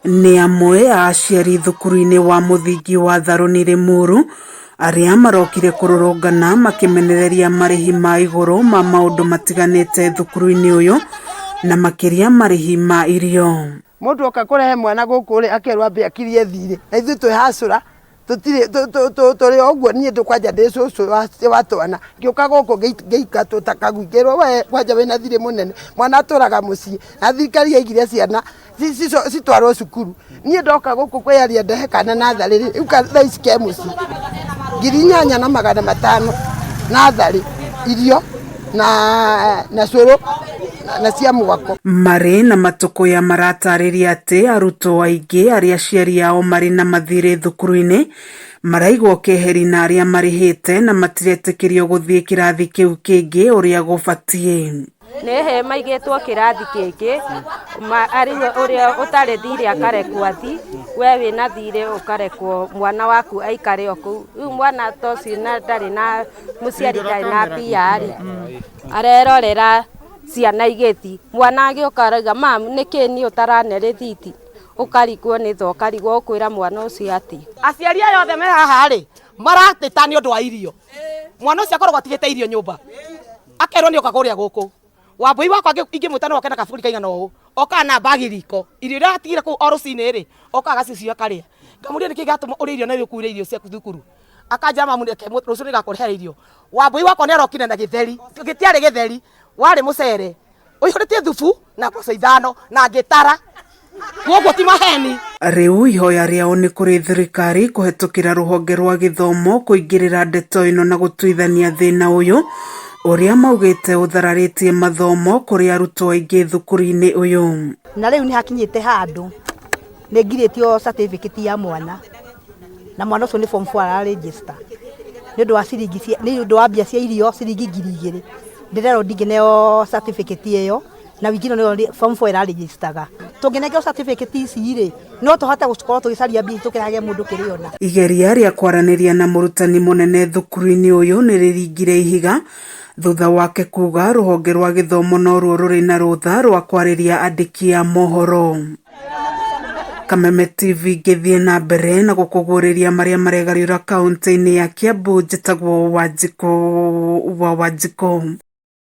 Nĩ amwe a aciari thukuru-inĩ wa mũthingi wa Tharũni Limuru arĩa marokire kũrũrũngana makĩmenereria marĩhi ma igũrũ ma maũndũ matiganĩte thukuru-inĩ ũyũ na makĩria marĩhi ma irio. Mũndũ oka kũrehe mwana gũkũ rĩ, akerwo ambe akirie thirĩ, na ithuĩ twĩ hacũra tũtirĩ tũrĩ o ũguo, niĩ kwanja ndĩ cũcũ wa twana, ngĩũka gũkũ ngĩingatwo ta kagui, ngĩrwo we kwanja wĩna thirĩ mũnene, mwana atũraga mũciĩ, na thirikari yaigire ciana citwarwo cukuru, niĩ ndoka gũkũ kwĩyaria ndehe kana natharĩ rĩ, rĩu thaa ici ke mũciĩ, 8500 natharĩ, irio na cũrũ na cia mwako. Marĩ na matũkũya maratarĩria atĩ arutwo aingĩ arĩa aciari ao marĩ na mathirĩ thukuru-inĩ maraigwo keheri na arĩa marĩhĩte na matiretĩkĩrio gũthiĩ kĩrathi kĩu kĩngĩ ũrĩa gũbatiĩ. Nĩ he maigĩtwo kĩrathi kĩngĩ, arĩ ũrĩa ũtarĩ thirĩ akarekwo athi, we wĩna thirĩ ũkarekwo mwana waku aikare o kũu. Rĩu mwana ta ũcio na ndarĩ na mũciari ndarĩ na mbia rĩ, arerorera ciana igĩthi. Mwana agĩũka arauga mam nĩkĩ niĩ ũtarane rĩthiti? Ũkarigwo nĩ tha ũkarigwo ũkwĩra mwana ũcio atĩa. Aciari aya othe me haha rĩ, marateta nĩ ũndũ wa irio. Mwana ũcio akoragwo atigĩte irio nyũmba, akerwo nĩ oka kũrĩa gũkũ. Wambũi wakwa ingĩmwĩta no oke na kaburi kaigana ũũ, okaga na mbagi riko. Irio iria atigire kũu o rũcinĩ rĩ, okaga agacicia akarĩa. Ngamũria nĩkĩ gĩatũma ũrĩe irio na nĩ ũkuire irio ciaku thukuru? Akanjĩra mamu reke rũciũ nĩngakũrehera irio. Wambũi wakwa nĩ arokire na gĩtheri, gĩtiarĩ gĩtheri, warĩ mũcere ũihũrĩtie thubu na mboco ithano na ngĩtara. Koguo ti maheni. Rĩu ihoya rĩao nĩ kũrĩ thirikari kũhetũkĩra rũhonge rwa gĩthomo kũingĩrĩra ndeto ĩno na gũtuithania thĩna ũyũ ũrĩa maugĩte ũthararĩtie mathomo kũrĩ arutwo aingĩ thukuru-inĩ ũyũ. Na rĩu nĩ hakinyĩte handũ nĩ ngirĩtio certificate ya mwana na mwana ũcio nĩ form 4 ara register nĩ ũndũ wa ciringi cia nĩ ũndũ wa mbia cia irio ciringi 2000. Ndĩrerwo ndingĩneo certificate ĩyo na wiki ĩno nĩyo form 4 ĩraregistaga. Tũngĩnengerwo certificate ici rĩ, no tũhote gũkorwo tũgĩcaria mbia tũkĩrehage mũndũ kĩrĩona. Igeria rĩa kwaranĩria na mũrutani mũnene thukuru-inĩ ũyũ nĩ rĩringire ihiga thutha wake kuga rũhonge rwa gĩthomo noruo rũrĩ na rũtha rwa kwarĩria andĩki a mohoro. Kameme TV ngĩthiĩ na mbere na gũkũguũrĩria marĩa maregariũra kaũntĩ-inĩ ya Kiambu njĩtagwo Wanjikũ wa Wanjikũ.